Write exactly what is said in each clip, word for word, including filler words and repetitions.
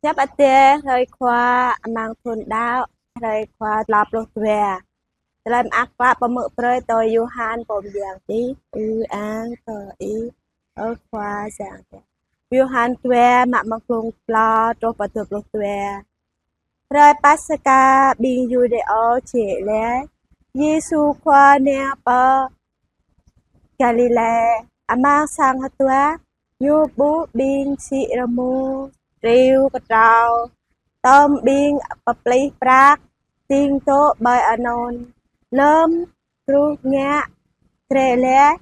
Hiăp Adai hrơi Khua amăng thun đăo, hrơi Khua klâo pluh dua. Tơlơi mơak klă pơmưk brơi tui Yôhan pô mơyang tih. Ư-ang kơ Ih, ơ Khua Yang Adai. Yôhan dua, mă mơ̆ng klŭng klâo truh pơ dua pluh dua. Hrơi Paskha ƀing Yuđêô jĕ laih, Yêsu Khua nao pơ Galilê. Amăng sang hơduah, Ñu ƀuh ƀing sĭ rơmô, triu, kơtrâo, tơm ƀing pơplih prăk, ding dŏ ƀơi anŭn. Lơm gruh ngă grê laih,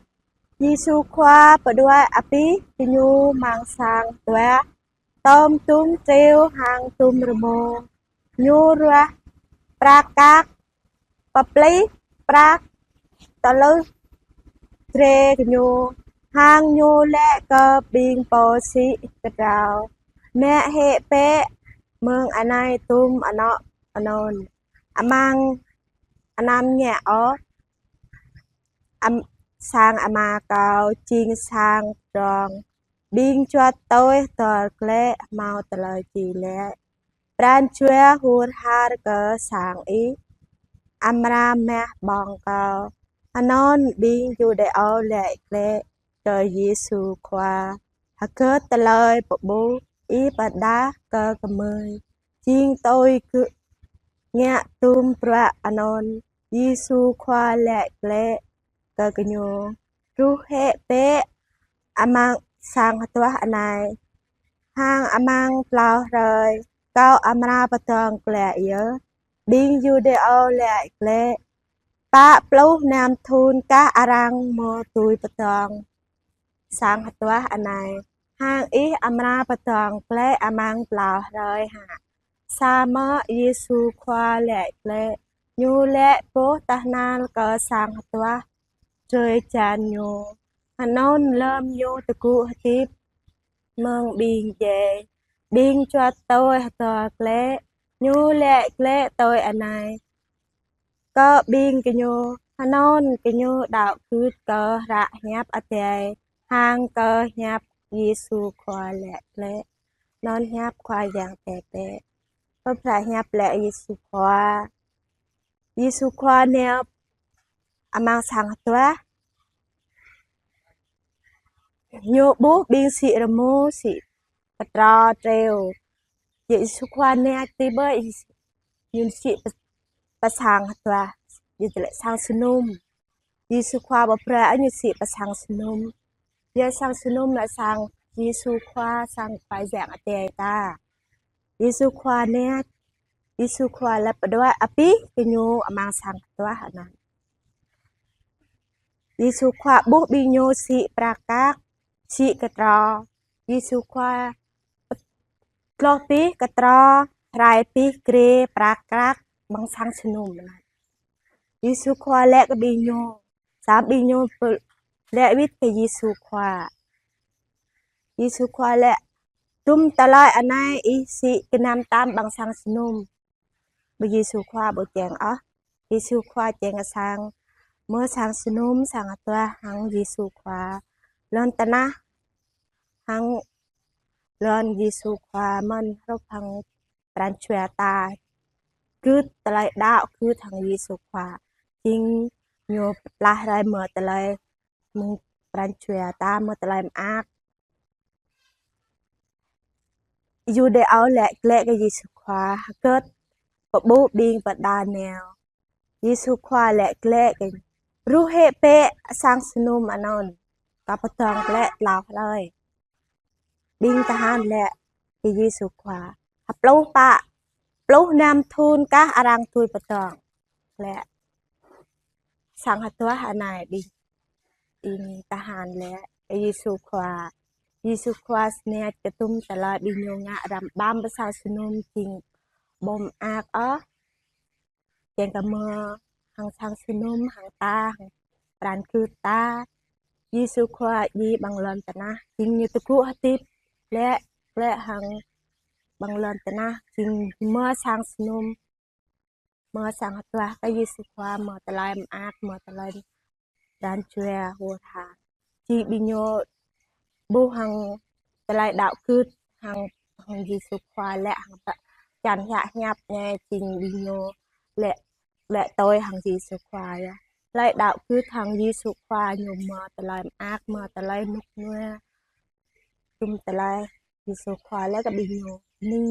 Yêsu Khua pơđuaĭ abih gơñu amăng sang hơduah, tơm dŭm triu hăng dŭm rơmô. Ñu ruah prăk kăk, pơplih prăk tơlưh grê gơñu, hăng Ñu laĭ kơ ƀing pô sĭ kơtrâo: Mă hĭ bĕ mơ̆ng anai dŭm anŏ anŭn. Amăng anăm ngă ôh, am-, sang Ama Kâo jing sang pơdrong. Ƀing juăt tui hơdơr glaĭ hmâo tơlơi čih laĭ: Pran jua hur har kơ sang Ih amra mah ƀơ̆ng Kâo. Anŭn ƀing Yuđêô laĭ glaĭ kơ Yêsu Khua: Hơgĕt tơlơi pơƀuh Ih pơdah kơ gơmơi jing tui gơ̆ ngă dŭm bruă anŭn? Yêsu Khua laĭ glaĭ kơ gơñu: Truh hĭ bĕ amăng sang hơduah anai, hăng amăng klâo hrơi Kâo amra pơdơ̆ng glaĭ yơh. Ƀing Yuđêô laĭ glaĭ: Pă pluh năm thun kah arăng mơ̆ dưi pơdơ̆ng sang hơduah anai, hăng Ih amra pơdơ̆ng glaĭ amăng klâo hrơi hă? Samơ̆ Yêsu Khua laĭ glaĭ, Ñu laĭ boh tơhnal kơ sang hơduah drơi jan Ñu. Anŭn lơm Ñu tơgŭ hơdip mơ̆ng ƀing djai, ƀing juăt tui hơdơr glaĭ, Ñu laĭ glaĭ tui anai kơ ƀing gơñu. Anŭn gơñu đăo gưt kơ hră hiăp Adai hăng kơ hiăp Yêsu Khua laĭ glaĭ. Anŭn hiăp Khua Yang Adai. Pơphrâo hiăp laĭ Yêsu Khua. Yêsu Khua nao amăng sang hơduah, Ñu ƀuh ƀing sĭ rơmô, sĭ kơtrâo, triu. Yêsu Khua nao ti ƀơi, Ñu sĭ pơ-, pơ sang hơduah, Ñu laĭ sang sơnum. Yêsu Khua pơphrâo Ñu sĭ pơ sang sơnum. Yua sang sơnum laĭ sang Yêsu Khua, sang Khua Yang Adai ta. Yêsu Khua nao, Yêsu Khua laĭ pơđuaĭ abih gơñu amăng sang hơduah anŭn. Yêsu Khua ƀuh ƀing ñu sĭ prăk kăk, sĭ kơtrâo. Yêsu Khua tloh abih kơtrâo, rai abih grê prăk kăk amăng sang sơnum anŭn. Yêsu Khua laĭ kơ ƀing ñu, samơ̆ ƀing ñu pơ-, laĭ wĭt kơ Yêsu Khua. Yêsu Khua laĭ: Dŭm tơlơi anai Ih sĭ gơnam tam amăng sang sơnum? Ƀơi Yêsu Khua ƀu kiăng ôh. Yêsu Khua kiăng kơ sang, mơ̆ sang sơnum, sang hơduah hăng Yêsu Khua. Lŏn tơnah hăng lŏn Yêsu Khua mơ̆n hrup hăng pran jua ta gưt tơlơi đăo, gưt hăng Yêsu Khua. Jing ñu pơblah rai mơ̆ tơlơi mơ̆ng pran jua ta, mơ̆ tơlơi mơak. Yuđêô laĭ glaĭ kơ Yêsu Khua: Hơgĕt pơƀuh ƀing pơđar nao? Yêsu Khua laĭ glaĭ kơ: Ruh hĭ bĕ sang sơnum anŭn, kâo pơdơ̆ng glaĭ klâo hrơi. Ƀing tơhan laĭ kơ Yêsu Khua: Hơpluh pă, pluh năm thun kah arăng dưi pơdơ̆ng glaĭ sang hơduah anai? Ƀing, ƀing tơhan laĭ kơ Yêsu Khua. Yêsu Khua sơnat kơ dŭm tơlơi ƀing ñu ngă răm ƀăm pơ sang sơnum jing ƀu mơak ôh. Kiăng kơ mơ̆ hăng sang sơnum, hăng ta, hăng pran gưt ta, Yêsu Khua djai amăng lŏn tơnah, jing ñu tơgŭ hơdip, laĭ, laĭ hăng amăng lŏn tơnah, jing mơ̆ sang sơnum, mơ̆ sang hơduah kơ Yêsu Khua, mơ̆ tơlơi mơak, mơ̆ tơlơi pran jua hur har. Jing ƀing ñu ƀuh hăng tơlơi đăo gưt, hăng hăng Yêsu Khua lĕ hăng pă čan hiăp hiăp ñu jing ƀing ñu lĕ, lĕ tui hăng Yêsu Khua yơh. Laih đaŏ kơ hăng Yêsu Khua ñu mă tơlơi mơak, mă tơlơi nuk nua, tum tơlơi Yêsu Khua lĕ kơ ƀing ñu ni.